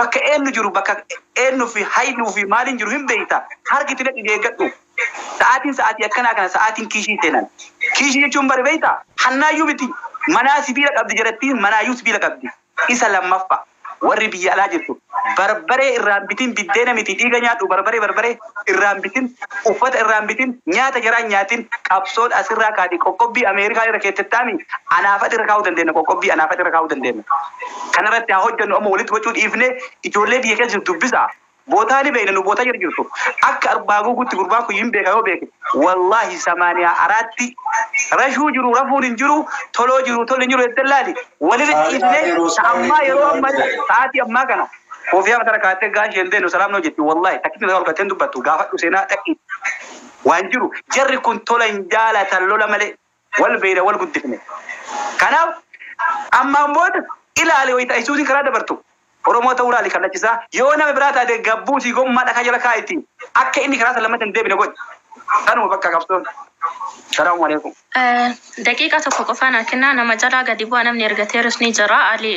Bakka eenyu jiru, bakka eenyu fi hayluu fi maaliin jiru hin beekta. Harki itti dhaqi eeggadhu. Sa'aatiin sa'aatii akkanaa kana sa'aatiin kiishii seenan. Kiishii jechuun bari beekta, hannaayyuu miti. Manaa sibiila qabdi jedhattiin, manaayyuu sibiila qabdi. Isa lammaffaa, warri biyya alaa jirtu barbaree irraan bitin, biddeena miti, dhiiga nyaadhu. Barbaree, barbaree irraan bitin, uffata irraan bitin, nyaata jaraan nyaatin. Qabsoon asirraa kaati. Qoqqobbii Ameerikaa irra keessettaami anaafat irra kaa'uu dandeenya, qoqqobbii anaafat irra kaa'uu dandeenya. Kanarratti haa hojjennu. Amma walitti wacuu dhiifnee ijoollee biyya keessa jirtu dubbisaa. Bootaa ni beekna nu, bootaa jira jirtu. Akka arbaa guugutti gurbaan kun hin beeka. Yoo beeke, wallaahi samaaniyaa araatti rashuu jiru, rafuun hin jiru, toloo jiru, tolli hin jiru jettee laali. Walirra dhiifnee ammaa yeroo ammaa sa'aatii ammaa kana koofiyaa mataa kaa'attee gaashee hin deenu salaam noo jetti. Wallaahi takkitti mataa ol qattee dubbattu gaafadhu, seenaa dhaqi waan jiru. Jarri kun tola hin jaalatan, lola malee. Wal beeyna, wal guddifne. Kanaaf ammaan booda ilaali, wayita isuutiin karaa dabartu Oromoo ta'uu ilaali kallachisaa. Yoo nama biraa taate gabbuutii gommaa dhakaa jala kaa'iti, akka inni karaa san lammata hin deebine godhi. Kanuma bakka qabsoon. Salaamu alaikum. Daqiiqaa tokko qofaa naa kennaa. Nama jalaa gadi bu'aa namni ergateerus ni jira. Ali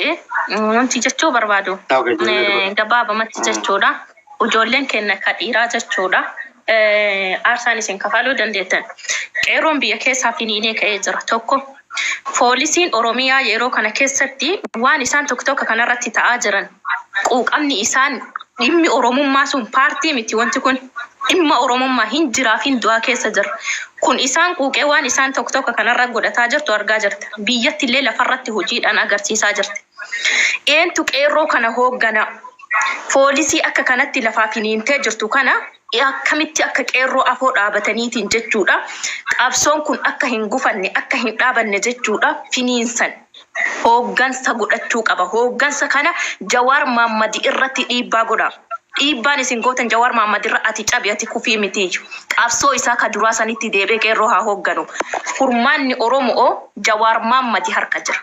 wanti jechuu barbaadu gabaabamatti jechuudha. Ijoolleen keenya ka dhiiraa jechuudha. Aarsaan isin kafaluu dandeettan. Qeerroon biyya keessaa finiinee ka'ee jira. Tokko, poolisiin Oromiyaa yeroo kana keessatti waan isaan tokko tokko kanarratti ta'aa jiran, quuqamni isaan dhimmi Oromummaa sun paartii miti, wanti kun dhimma Oromummaa hin jiraaf hin du'aa keessa jira. Kun isaan quuqee waan isaan tokko tokko kanarra godhataa jirtu argaa jirta. Biyyatti illee lafarratti hojiidhaan agarsiisaa jirti. Eentu qeerroo kana hoogganaa? Poolisii akka kanatti lafaa finiintee jirtu kana akkamitti akka qeerroo afoo dhaabataniitiin jechuudha. Qabsoon kun akka hin gufanne, akka hin dhaabanne jechuudha, finiinsan. Hooggansa godhachuu qaba. Hooggansa kana Jawaar Maammadi irratti dhiibbaa godha. Dhiibbaan isin gootan Jawaar Maammad irra ati cabi, ati kufii mitiiyyu. Qabsoo isaa ka duraa sanitti deebi'ee qeerroo haa hoogganu. Furmaanni Oromoo Jawaar Maammadi harka jira.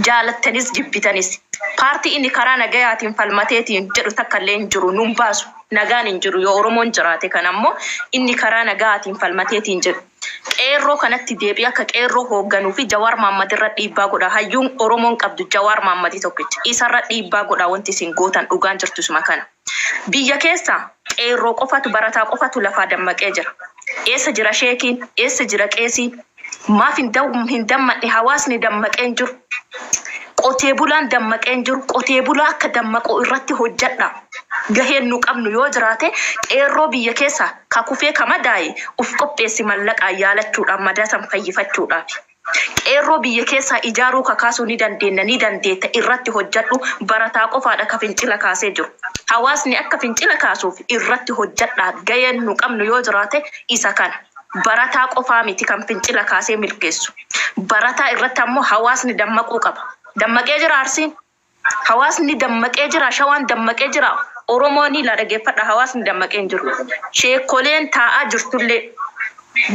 Jaalattanis jibbitanis. Paartii inni karaa nagayaatiin falmateetiin jedhu takka illee hin jiru. Nun baasu. Nagaan hin jiru yoo Oromoon jiraate. Kan ammoo inni karaa nagayaatiin falmateetiin jedhu. Qeerroo kanatti deebi'ee akka qeerroo hoogganuu fi Jawaar Maammad irra dhiibbaa godha. Hayyuun Oromoon qabdu Jawaar Maammadi tokkicha. Isarra dhiibbaa godha. Wanti isin gootan dhugaan jirtu isuma kana. Biyya keessa qeerroo qofatu, barataa qofatu lafaa dammaqee jira. Eessa jira sheekiin? Eessa jira qeesiin? Maaf hin dammaqne? Hawaasni dammaqee hin jiru. Qotee bulaan dammaqee hin jiru. Qotee bulaa akka dammaqu irratti hojjedha. Gaheen nu qabnu yoo jiraate, qeerroo biyya keessa ka kufee ka madaa'e uf qopheessi mallaqaan yaalachuudhaan, madaa san fayyifachuudhaaf. Qeerroo biyya keessaa ijaaruu kakaasuu ni dandeenya, ni dandeetta, irratti hojjedhu. Barataa qofaadha ka fincila kaasee jiru. Hawaasni akka fincila kaasuuf irratti hojjedha. Gaheen nu qabnu yoo jiraate isa kana. Barataa qofaa miti kan fincila kaasee milkeessu. Barataa irratti ammoo hawaasni dammaquu qaba. Dammaqee jira Arsiin. Hawaasni dammaqee jira, Shawaan dammaqee jira. Oromoon ila dhaggeeffadha, hawaasni dammaqee hin jiru. Sheekoleen taa'aa jirtullee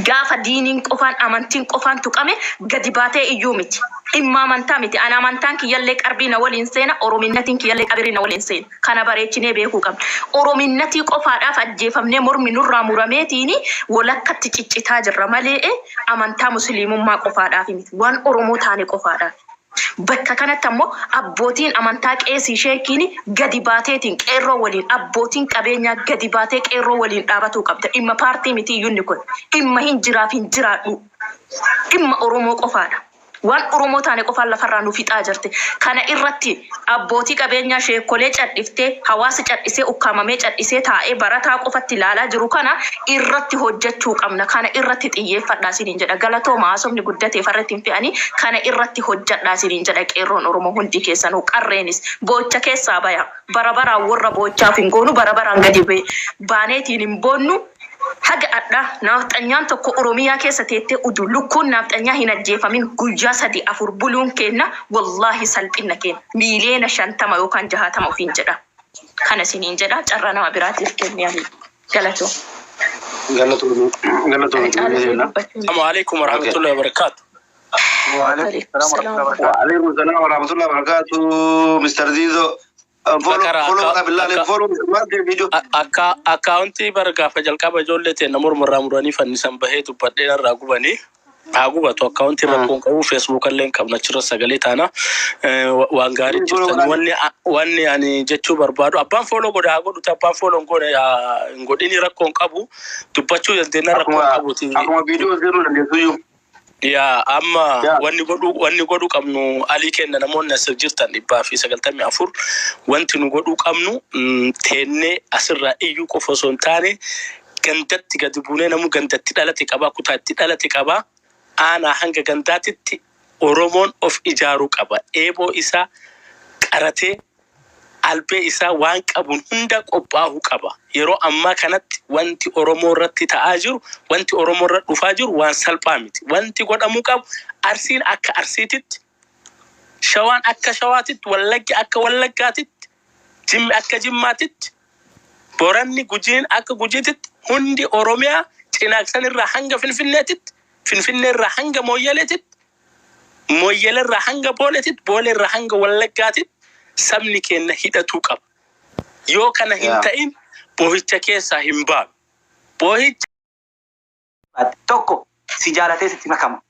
gaafa diiniin qofaan, amantiin qofaan tuqame gadi baatee iyyuu miti. Dhimma amantaa miti. Ana amantaan kiyyallee qarbii na waliin seena, Orominnatiin kiyyallee qabrii na waliin seena. Kana bareechinee beekuu qabna. Orominnatii qofaadhaaf ajjeefamnee mormi nurraa murameetiin walakkatti ciccitaa jirra malee amantaa musliimummaa qofaadhaaf miti. Waan Oromoo taane qofaadhaaf. Bakka kanatti ammoo abbootiin amantaa, qeesii, sheekiin gadi baateetiin qeerroo waliin, abbootiin qabeenyaa gadi baatee qeerroo waliin dhaabatuu qabda. Dhimma paartii miti iyyuu kun. Dhimma hin jiraaf hin jiraadhu. Dhimma Oromoo qofaadha. Waan Oromoo taane qofaan lafarraa nu fixaa jirti. Kana irratti abbootii qabeenyaa, sheekolee cadhiftee, hawaasa cadhisee, ukkaamamee cadhisee taa'ee barataa qofatti ilaalaa jiru kana irratti hojjechuu qabna. Kana irratti xiyyeeffadhaa isiniin jedha. Galatooma, haasofni guddatee farratti hin fe'anii, kana irratti hojjedhaa isiniin jedha. Qeerroon Oromoo hundi keessanuu, qarreenis boocha keessaa baya. Bara baraan warra boochaaf hin goonu, bara baraan gadi baaneetiin hin boonnu. Haga adhaa naafxanyaan tokko Oromiyaa keessa teettee udu lukkuun naafxanyaa hin ajjeefamin guyyaa 3 4 buluun kenna, wallaahi salphina kenna. Miiliyoona 50 yookaan 60 ofiin jedha. Kana isiniin jedha, carraa nama biraatiif kenne ani. Galatoo. Galatoomii. Galatoomii. السلام عليكم ورحمة الله وبركاته. وعليكم السلام ورحمة الله وبركاته Mr. Zizo. Follow follow بالله follow maal video. Akka akkaawuntii bara gaafa jalqaba ijoollee ta'e nama mormarraa muranii fannisan bahee dubbadhee narraa gubanii. Haa gubatu, akkaawuntiin rakkoon qabu, feesbuuk illee hin qabna, achirra sagalee taana. Waan gaarii jirtan. Wanni ani jechuu barbaadu, abbaan follow godhe haa godhuti, abbaan follow hin goone hin godhini, rakkoon qabu, dubbachuu dandeenya, rakkoon qabuti. Akkuma viidiyoo seenuu dandeessuyyuu. Yaa, amma wanni godhuu qabnu, alii kenna, namoonni as jirtan 194, wanti nu godhuu qabnu teennee asirraa iyyuu qofa osoo hin taane, gandatti gadi buunee, namu gandatti dhalate qabaa, kutaa itti dhalate qabaa, aanaa hanga gandaatitti Oromoon of ijaaruu qaba. Eeboo isaa qaratee, albee isaa, waan qabuun hunda qophaa'uu qaba. Yeroo ammaa kanatti wanti Oromoo irratti ta'aa jiru, wanti Oromoo irra dhufaa jiru waan salphaa miti. Wanti godhamuu qabu, Arsiin akka Arsiititti, Shawaan akka Shawaatitti, Wallaggi akka Wallaggaatitti, Jimmi akka Jimmaatitti, Boranni, Gujiin akka Gujiititti, hundi Oromiyaa Cinaaqsan irraa hanga Finfinneetitti, Finfinnee irraa hanga Mooyyaleetitti, Mooyyale irraa hanga Booleetitti, Boolee irraa hanga Wallaggaatitti sabni keenya hidhatuu qaba. Yoo kana hin ta'in boohicha keessaa hin baanu. Boohicha Tokko si jaalatee sitti makama.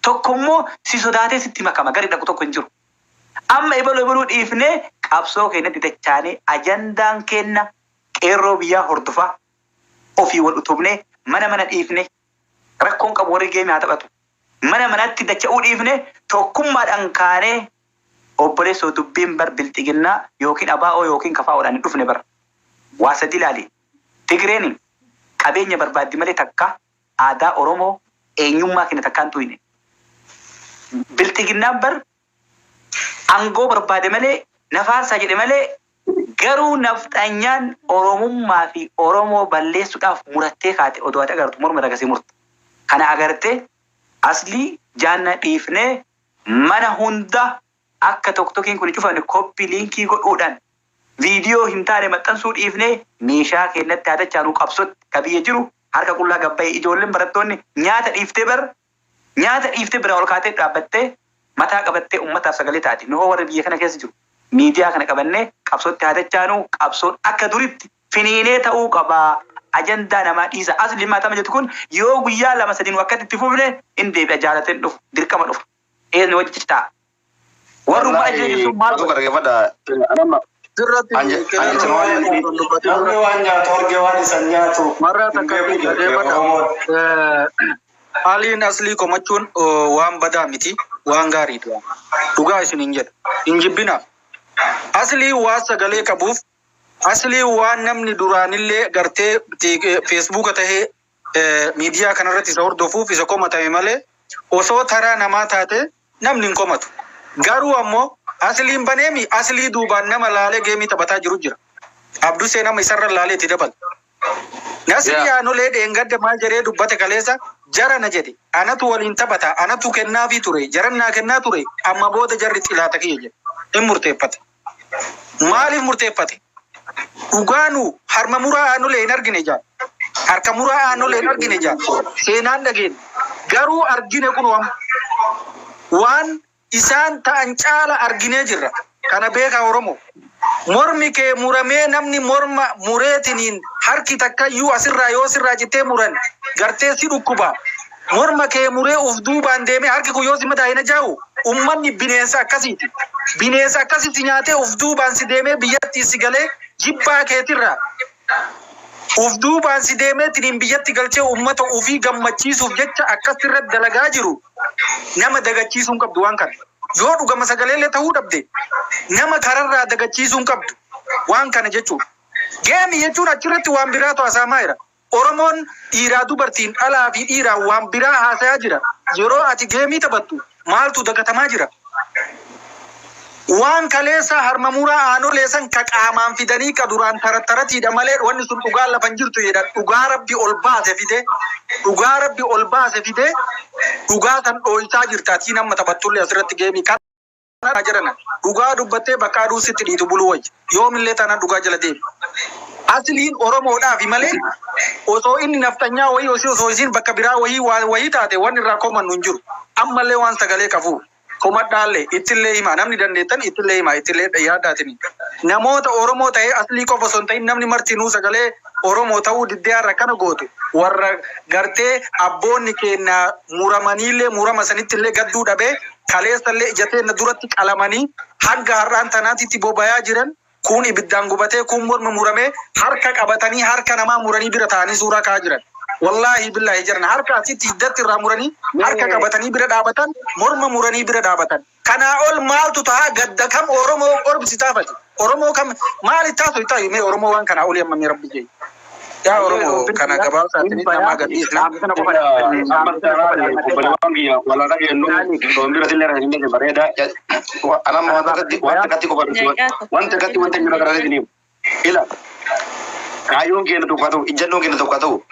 Tokko immoo si sodaatee sitti makama. Gadi dhaqu tokko hin jiru. Amma ebaluu ebaluu dhiifnee qabsoo keenyatti dachaanee, ajandaan kenna qeerroo biyyaa hordofaa, ofii wal utubnee, mana mana dhiifnee, rakkoon qabu, warri geemii haa taphatu. Mana manatti dacha'uu dhiifnee tokkummaadhaan kaanee, obboleessoo, dubbiin bar bilxiginnaa yookiin abaa'oo yookiin kafaa'oodhaan hin dhufne bar. Waa sadi ilaali. Tigreen qabeenya barbaaddi malee takka aadaa Oromoo, eenyummaa keenya takkaan tuyne. Bilxiginnaan bar aangoo barbaade malee, nafaarsaa jedhe malee, garuu nafxanyaan Oromummaa fi Oromoo balleessuudhaaf murattee kaate. Odoo ati agartu morma ragasii murte. Kana agartee aslii jaanna dhiifnee, mana hunda akka tokkokiin kun cufame copy link godhuudhaan, viidiyoo hin taane maxxansuu dhiifnee, meeshaa keenyatti haa dachaanuu. Qabsotti ka biyya jiru harka qullaa gabbayee, ijoolleen barattoonni nyaata dhiiftee bar, nyaata dhiiftee bira ol kaatee dhaabbattee, mataa qabattee ummataaf sagalee taati. Nu hoo, warri biyya kana keessa jiru, miidiyaa kana qabannee qabsootti haa dachaanuu. Qabsoon akka duritti finiinee ta'uu qabaa. Ajandaa namaa dhiisa. Asli maatama jettu kun yoo guyyaa 2 3 nu akkatti itti fufne hin deebi'a, jaalateen dhufu, dirqama dhufa. Eenyu wajji ta'a? Warri uummata jireenya sun maal godhu? Dhaggeeffadha. Sirratti Namni waan nyaatu arge waan isan nyaatu Marraa hin takka beeku jedhe dhaggeeffadha. Oromoon. Aliin aslii komachuun waan badaa miti, waan gaariidha. Dhugaa isin hin jedha. Hin jibbina. Aslii waan sagalee qabuuf, aslii waan namni duraanillee gartee feesbuuka tahee miidiyaa kanarratti isa hordofuuf isa komatame malee, osoo taraa namaa taate namni hin komatu. Garuu ammoo asliin baneemi, aslii duubaan nama laalee geemii taphataa jiru jira. Abdusee nama isarra laalee itti dabala. Nasri yaanolee dheengadda maal jedhee dubbate? Kaleessa jara na jedhe, anatu waliin taphata, anatu kennaafii ture, jaran naa kennaa ture, amma booda jarri xilaata kiyya jedhe. Hin murteeffate. Maaliif murteeffate? Dhugaanu harma muraa aanolee hin argine jaa. Harka muraa aanolee hin argine jaa. Seenaan dhageenya. Garuu argine kun waan isaan ta'an caala arginee jirra. Kana beekaa Oromoo. Mormi kee muramee, namni morma mureetiniin harki takkayyuu asirraa yoo sirraa cittee muran gartee si dhukkuba. Morma kee muree uf duubaan deemee harki kun yoo si mataa hin ajaa'u, ummanni bineensa akkasiiti. Bineensa akkasii si nyaatee uf duubaan si deemee biyyatti si galee, jibbaa keetirraa uf duubaan si deemeetiniin biyyatti galchee ummata ufii gammachiisuuf jecha akkas irratti dalagaa jiru, nama dagachiisuu hin qabdu waan kana. Yoo dhugama sagaleellee ta'uu dhabde, nama kararraa dagachiisuu hin qabdu waan kana jechuudha. Geemi jechuun achirratti waan biraatu haasa'amaa jira. Oromoon dhiiraa dubartiin, dhalaa fi dhiiraan waan biraa haasayaa jira. Yeroo ati geemii taphattu maaltu dagatamaa jira? Waan kaleessa harma muraa aanolee san ka qaamaan fidanii, ka duraan tarattaratiidha malee wanni sun dhugaan lafa hin jirtu jedhan, dhugaa rabbi ol baase fide, dhugaa rabbi ol baase fide, dhugaa san dhooysaa jirta. Atiin amma taphattullee asirratti geemii kana jedhana, dhugaa dubbattee bakka aduu sitti dhiitu buluu wayya. Yoomillee taanaan dhugaa jala deemi. Asliin Oromoodhaafi malee, osoo inni nafxanyaa wayii, osoo isiin bakka biraa wayii waa wayii taate, wanni irraa komannu hin jiru. Ammallee waan sagalee qabu. Komadhaallee ittillee himaa, namni dandeettan ittillee himaa, ittillee yaadaatiin. Namoota Oromoo ta'ee Aslii qofa osoo hin ta'in namni martinuu sagalee Oromoo ta'uu diddee har'a kana gootu warra gartee abboonni keenya muramaniillee murama sanittillee gadduu dhabee, kaleessallee ija teenna duratti qalamanii hanga har'aan tanaatitti bobayaa jiran, kuun ibiddaan gubatee, kuun morma muramee, harka qabatanii harka namaa muranii bira ta'anii suuraa ka'aa jiran. Wallaahi billaahi jiran harka asitti hiddatti irraa muranii harka qabatanii bira dhaabatan, morma muranii bira dhaabatan. Kanaa ol maaltu ta'a? Gadda kam Oromoo orbsi taafati? Oromoo kam maali taatu taayu mee Oromoo waan kanaa olii amma mee Rabbi jee. Yaa Oromoo, kana gabaabsaatiin namaa gadhiisna. Amma obboleewwan kiyya wal dhageenyu bira illee irra bareeda. Anamma wanta akkatti qofa, wanta akkatti wanta inni gara isiniif ila kaayyoon keenya tokko haa ta'u, ijjannoon keenya tokko haa ta'u,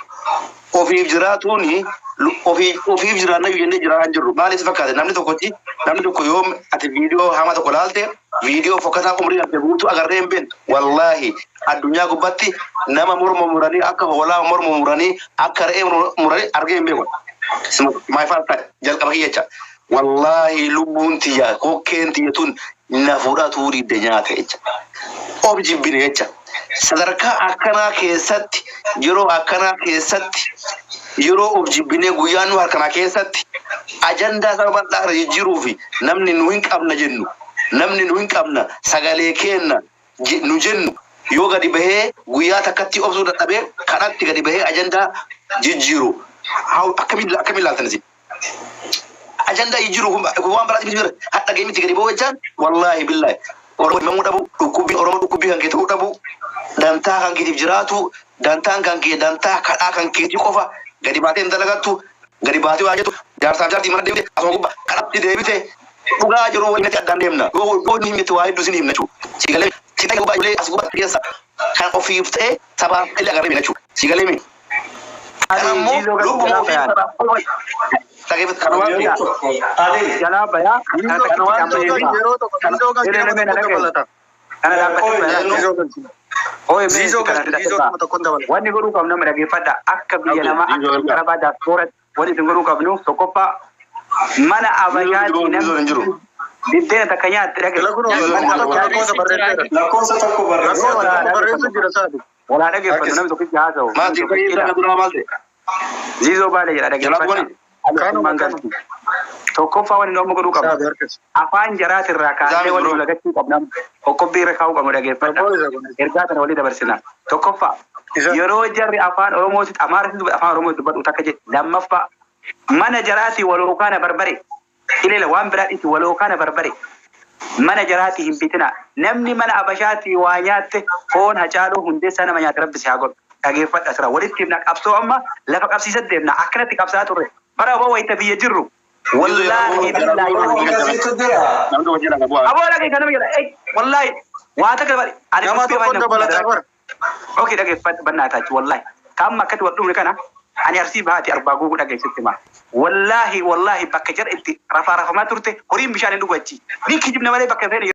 ofiif jiraatuuni ofiif jiraanna jennee jiraataa jirru. Maaliif fakkaate? Namni tokkotti, namni tokko yoo ati viidiyoo hamaa tokko laalte, viidiyoo fokkataa umrii ati guutuu agarree hin beektu. Wallaahi, addunyaa gubbatti nama morma muranii, akka hoolaa morma muranii, akka re'ee muranii argee hin beeku. My first time, jalqaba kiyya jecha. Wallaahi, lubbuun tiyya, kokkeen tiyya tun na fudhatuu didde, nyaate jecha. Of jibbine jecha. Sadarkaa akkanaa keessatti, yeroo akkanaa keessatti, yeroo of jibbinee guyyaan nu harkanaa keessatti ajandaa saba bal'aa kana jijjiiruu fi namni nu hin qabna jennu, namni nu hin qabna, sagalee keenna nu jennu yoo gadi bahee guyyaa takkatti obsuu dadhabee kanatti gadi bahee ajandaa jijjiiru, akkamiin ilaaltan isin? Ajandaa jijjiiru kun waan biraati miti bira hadha geemitti gadi bahuu jechaan. Wallaahi billaahi, Oromoo himamuu dhabu, dhukkubbii Oromoo dhukkubbii kan kee ta'uu dhabu, dantaa kan keetiif jiraatu, dantaan kan kee dantaa kadhaa kan keetii qofa, gadi baatee hin dalagattu, gadi baatee waa jettu, jaarsaaf jaartii mana deemte asuma gubbaa kadhatti deebite dhugaa jiru waliin addaan deemna. Yoo nu himte waa hedduu isin himna jechuudha. Si galee si ta'e gubbaa ijoollee as gubbaa keessa kan ofiif ta'e sabaaf illee agarree jechuudha. Si galee mi? Kana immoo lubbuma ofii sabaaf qofa dhageeffatu kana waan ta'eef. Jalaa bayaa. Kana waan ta'eef Yeroo tokko Ziizoo galchee nama tokko dabalata. Kana dhaabbatee Ziizoo galchee. Ooye. Ziizoo galchee, Ziizoo nama tokko dabalata. Wanni godhuu qabnu nama dhageeffadha. Akka biyya namaa, akka Arabaa daaspooratti wanni isin godhuu qabnu tokkoffaa mana abashaatti namni biddeena takka nyaatte dhage. Lakkoofsa barreesseera. Lakkoofsa tokko barreesseera. Lakkoofsa tokko barreessu jira saati. Walaa dhageeffatu, namni tokkichi haasa'u. Maatii fayyii sana duraa maal ta'e? Ziizoo Baalee jedha, Jalaa dhageeffadha. Kanuma. Tokkoffaa wanni nu amma godhuu qabnu. Saati harkisa. Afaan jaraatirraa kaasee Zaami wanni bro. nu lagachuu qabna. Qoqqobbii irra kaa'uu qabnu, dhageeffadha. Ergaa kana walii dabarsina. Tokkoffaa yeroo jarri afaan Oromootti, Amaaritti dubbatu, afaan Oromootti dubbatu takka jedhe. Lammaffaa mana jaraatii waloo kaana barbare. Ileela waan biraa dhiisi, waloo kaana barbare. Mana jaraatii hin bitina. Namni mana abashaatii waa nyaatte, foon Hacaaluu Hundeessaa nama nyaate Rabbi si haa godhu. Dhageeffadha sira walitti himna, qabsoo amma lafa qabsiisa deemna, akkanatti qabsaa turre. Bara oboo wayita biyya jirru. Wallaahi billaahi. Akkasiitu jira. Namni hojii laga bu'aa. Aboo, dhagee kana jedha. Wallaahi waa takka dabale. Ani Nama dubbii tokko afaan dabalata bara. Okay, dhageeffadhu bannaa taachi wallaahi. Kaamma akkatti wal dhumne kana ani Arsii bahaati Arbaa Guuguu dhageessitti hima. Wallaahi, wallaahi, bakka jara itti rafaa rafamaa turte horiin bishaan hin dhugu achi. Ni kijibne malee bakka feene.